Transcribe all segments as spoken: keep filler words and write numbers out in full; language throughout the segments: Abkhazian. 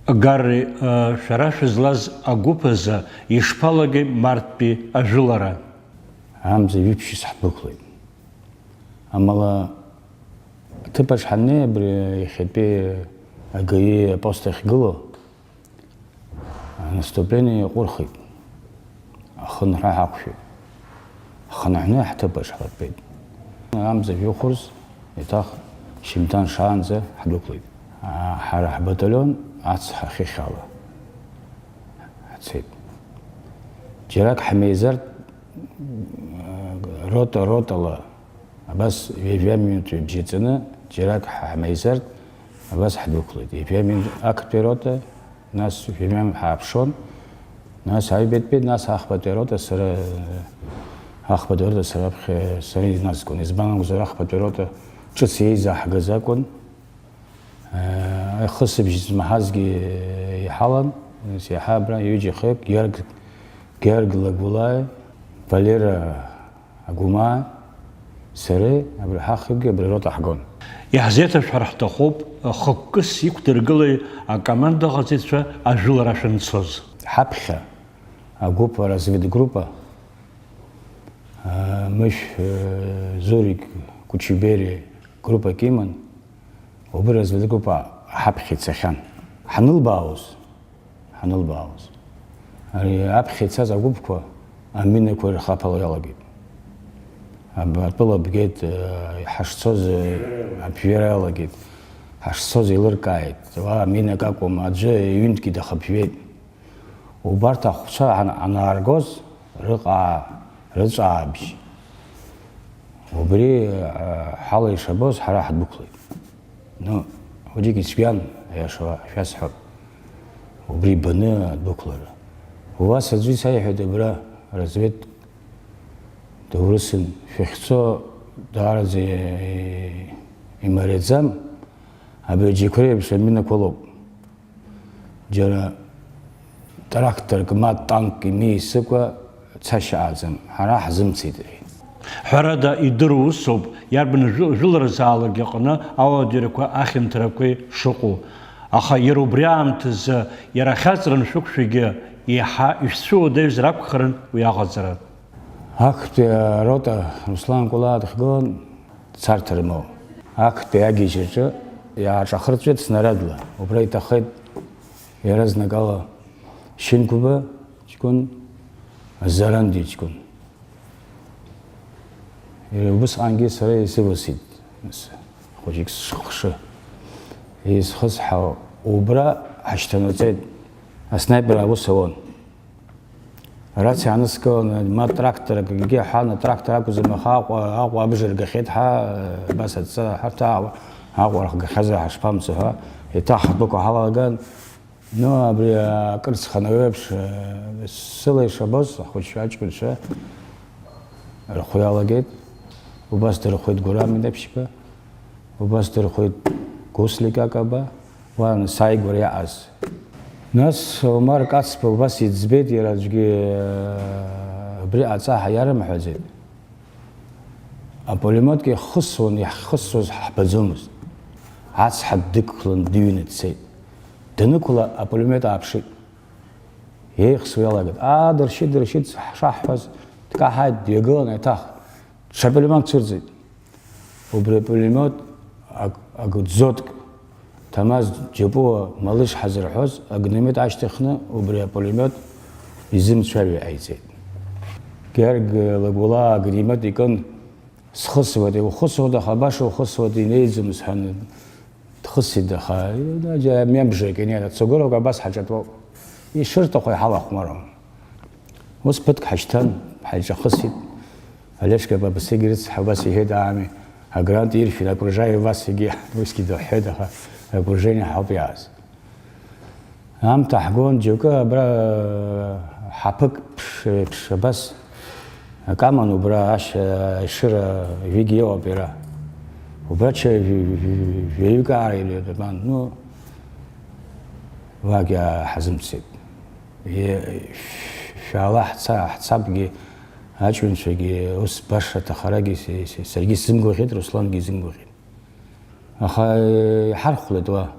Гарри, шәара шәызлаз агәыԥ азы ишԥалагеи марттәи ажәылара? Амза ҩышәшьас ҳдәықәлеит. Амала аҭыԥаҿ ҳаннеи, абри иахьатәи агаи апост ахьгылоу, анаступление иаҟәырхит. Ахынҳәра ҳақәшәеит. Ҳхынҳәны ҳҭыԥаҿ ҳлатәеит. Амза жәохәырс еиҭах шьыжьымҭан шаанӡа ҳдәықәлеит. Ҳара ҳбаталион ацҳа хыхь ала ҳцеит. Џьарак ҳмеизарт, рота-ротала, абас ҩажәа минуҭ ҩыбжьаҵаны, џьарак ҳмеизарт, абас ҳдәықәлеит. Ҩажәа минуҭ актәи арота, нас ҩажәа минуҭ ҳааԥшуан, нас аҩбатәи, нас ахԥатәи арота сара, ахԥатәи арота сара аԥхьа, сара иназгон. Избан акәзар, ахԥатәи арота ҿыц еизаҳгаз акәын. Хысыбжь змаҳазгьы иҳалан, нас иаҳа абра ҩыџьа-хҩык, Георг, Георг Лагәлаи, Валера Агәмаа, сареи абри ҳахҩыкгьы абри арота ҳгон. Иаҳзеиҭашәҳәар ҳҭахуп, хықәкыс иқәдыргылеи акомандаҟаҵаҩцәа ажәылара шәанцоз? Ҳаԥхьа агәыԥ, аразведгруппа, Мышә, Зурик, Кучибери группак иман, убри аразведгруппа ҳаԥхьа ицахьан. Ҳанылбаауаз, ҳанылбаауаз, ари аԥхьа ицаз агәыԥқәа аминақәа ирхаԥало иалагеит. Аб-, атәыла бгеит, э, ҳашцоз, э, аԥжәара иалагеит. Ҳашцоз еилыркааит. Уа аминак акәым, аӡәы ҩынтәгьы дахаԥжәеит. Убарҭ ахәцәа ан-, анааргоз, рыҟаа, рыҵәаабжь. Убри, э, ҳала ишабоз, ҳара ҳдәықәлеит. Ну, хәыҷык ицәгьан, аиаша шәасҳәап, убри баны адәықәлара. Убас аӡәы исаиҳәеит абра, разведк доурысын, шәахьцо даараӡа и-, имариаӡам, абри аџьықәреи еиԥш аминақәа лоуп. Џьара тракторк ма танк имеисыкәа цашьа ааӡам, ҳара ҳзымцеит, рҳәеит. Ҳәарада, идыруа усоуп, иарбан жәы-, жәыларазаалак иҟны ауадаҩрақәа ахьанҭарақәеи шыҟоу. Аха иара убри аамҭазы, иара ахьаҵра аншәықәшәагьы, еиҳа ишәцәыуадаҩзар акәхарын уи аҟаҵара. Актәи арота Руслан Кәлаа дхгылан, царҭа рымоуа. Актәи агьежь аҿы иааҿахырҵәеит снарадла. Убра иҭахеит иаразнакала Шьынқәба ҷкәын, Заранди ҷкәын. Иара убысҟангьы сара исывысит, нас, хәыҷык схшы. Исхысҳәаау, убра ҳашьҭанаҵеит, аснаипер аус ауан. Арациа ааныскыланы, ма трактор акгьы ҳәан, атрактор акәзар, аха Аҟәа, Аҟәа абжа ргахьеит ҳәа, абас адҵа ҳарҭ Аҟәа, Аҟәа рхгахьазар ҳашԥамцо ҳәа, еиҭах ҳдәықәу ҳалаган, ну, абри акыр сханауеиԥш, сыла ишабоз, ахәыҷқәа, аҷкәынцәа рхәы иалагеит, убас дырхәеит Гәырам Инаԥшьба, убас дырхәеит Гуслик Акаба, уан сааигәара иааз. Нас Омар Кацба убас иӡбеит, иара аӡәгьы, э, абри аҵаҳа иарымҳәаӡеит. Апулемиотгьы ихысуан, иахьхысуаз ҳбаӡомызт. Ацҳа дықәлан дыҩны дцеит. Данықәла, апулемиот ааԥшит. Еихсуа иалагеит. Аа, дыршьит, дыршьит, ҳшаҳҳәаз, дкаҳаит, дҩагылан, еиҭах ҽа пулемиот цәырҵит. Убри апулемиот ак-, ак дзотк, Ҭамаз Џьапуа Малыш ҳазырҳәоз агномет ашьҭыхны убри апулемиот изымцәажәо иҟаиҵеит. Георг Лагәлаа агномет икын, схысуеит, иухысуеит, аха баша ухысуеит, инеиӡом сҳәан, дхысит, аха, мҩабжак инеит, ацогороуп абас ҳаҿатәоуп. Ишырҭаху иҳалахәмаруан. Ус ԥыҭк ҳашьҭан, ҳаиҿахысит. Олешка Бабасегь рыцҳа убас иҳәеит, аами, агрант иршәит, окружаем вас, егьи усгьы дыҳәҳәеит, аха окружение ҳауп иааз. Аамҭа ҳгон, џьоукы абра ҳаԥык ԥш-, ԥш-, абас акы аман, убра ашьа, ашыра ҩык иоуп иара. Убра ҽа жәа-, жәа-, жәа-, жәаҩык аара ирбан, ну, уагьы ҳазымцеит. Е, шәаала ҳца-, ҳцапгьы, аҷкәынцәагьы ус баша ҭахарагьы се-, се-, саргьы сзымгәаӷьит, Руслангьы изымгәаӷьит. Аха, э, иҳархәлеит уа,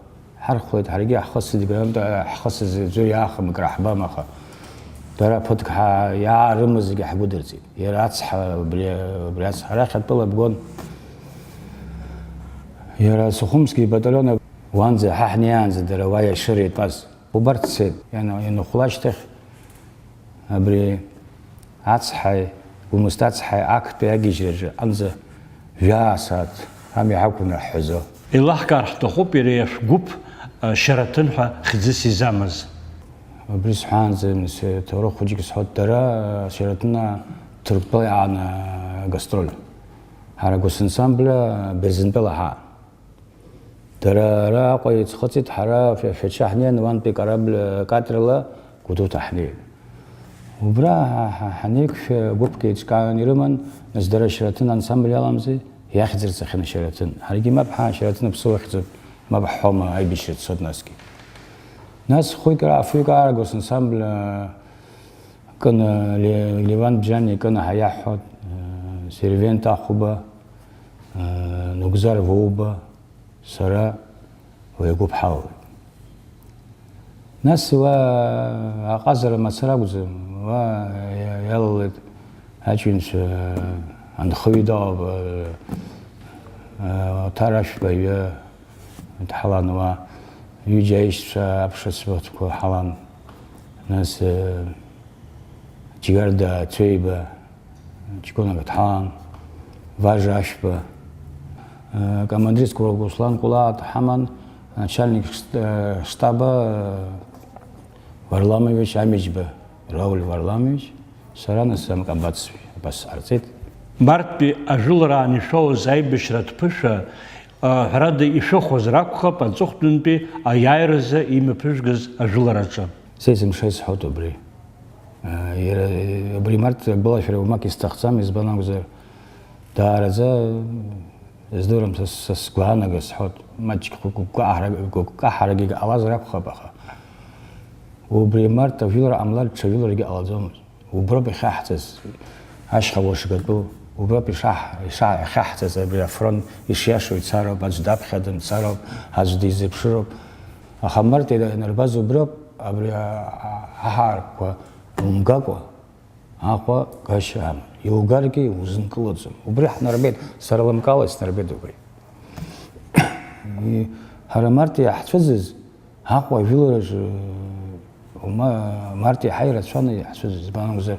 Ҳархәлеит, ҳаргьы ҳхы сыдгылан, ҳхы сызӡәыр иаахым акры ҳбам, аха дара ԥыҭк ҳа-, иаарымаз зегьы ҳгәыдырҵеит. Иара ацҳа, убри, убри ацҳа, арахь атәыла бгон. Иара Сухумски ибаталион уанӡа, ҳа ҳнеиаанӡа дара уа иашыра итәаз. Убарҭ цеит, иана-, ианахәла ашьҭахь, абри ацҳаи, Гәымсҭа ацҳаи актәи агьежьраҿы анӡа жәаа сааҭ ами ҳақәын раҳҳәазо. Еилаҳкаар ҳҭахуп иара иашә гәыԥ, а, Шьараҭын ҳәа хьӡыс изамаз. Убри сҳәаанӡа, нас, ҭоурых хәыҷык сҳәоит, дара, а, Шьараҭын, а, Ҭырқәтәыла иааны, а, гастроль. Ҳара госансамбль, а, Бырзентәыла ҳаан. Дара ара Аҟәа иӡхыҵит, ҳара Шәача ҳнеин, уантәи корабль, катрала Гәдоуҭа ҳнеит. Убра ҳа-, ҳа-, ҳанеиқәшәа, гәыԥк еиҿкаан ирыман, нас дара Шьараҭын ансамбль аламзи, иахьӡырҵахьан Шьараҭын. Ҳаргьы мап ҳа, Шьараҭын аԥсуа ахьӡуп, мап ҳҳәома, аибашьра дцоит насгьы. Нас хәҩык ра-, фҩык аарагоз ансамбль, Кына, Ле-, Леван Бжьани Кына ҳәа иаҳҳәоит, э, Сервент Ахәба, э, Нугзар Воуба, сара уи агәыԥ ҳалалеит. Нас уа аҟазара мацара акәӡам, уа иа-, иалалеит аҷкәынцәа, анхаҩы дауп, э, э, Оҭар Ашәба иҩы, дҳалан уа, ҩыџьа аишьцәа аԥшацәа ҳалан, нас, э, Џьгарда Цәеиба, ҷкәынак дҳалан, Важа Ашәба, э, командирск Руслан Кәлаа дҳаман, начальник шт-, э, штаба, э, Варламович Амиџьба, Рауль Варламович, сара нас амкомбатс абас ҟарҵеит. Марттәи ажәылараан ишәоуз аибашьратә ԥышәа, а, ҳәарада, ишәыхәозар акәхап, аҵыхәтәантәи аиааиразы имҩаԥыжәгаз ажәылараҿы. Са есымша исҳәоит убри. А, иара, убри март агәалашәара уамак исҭахӡам, избан акәзар, даараӡа, издыруам, са, са сгәаанагаз сҳәоит, маҷк гәкаҳара-, гәкаҳарагьы ҟалазар акәхап, аха убри март ажәылара ҟамлар, ҽа жәыларагьы ҟалаӡомызт. Уброуп ихьаҳҵаз, ашьха уашгатәу, уброуп ишаҳ-, иша-, ихьаҳҵаз, абри афронт ишиашоу ицароуп, аӡә даԥхьа дымцароуп, аӡә дизыԥшыроуп. Аха март ианарбаз уброуп, абри а-, а-, аҳаракқәа умгакәа, Аҟәа гашьа амам, иугаргьы иузынкылаӡом. Убри ҳнарбеит, сара лымкаала снарбеит убри. И, ҳара март иаҳцәыӡыз, Аҟәа ажәылараҿы, ума, март иаҳа ирацәаны иаҳцәыӡыз, избан акәзар,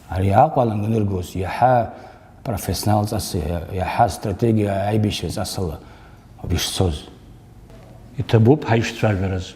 ари Аҟәа ананыргоз, иаҳа профессионалҵас, иаҳа стратегиа аибашьраҵасала ауп ишцоз. Иҭабуп ҳаишцәажәараз.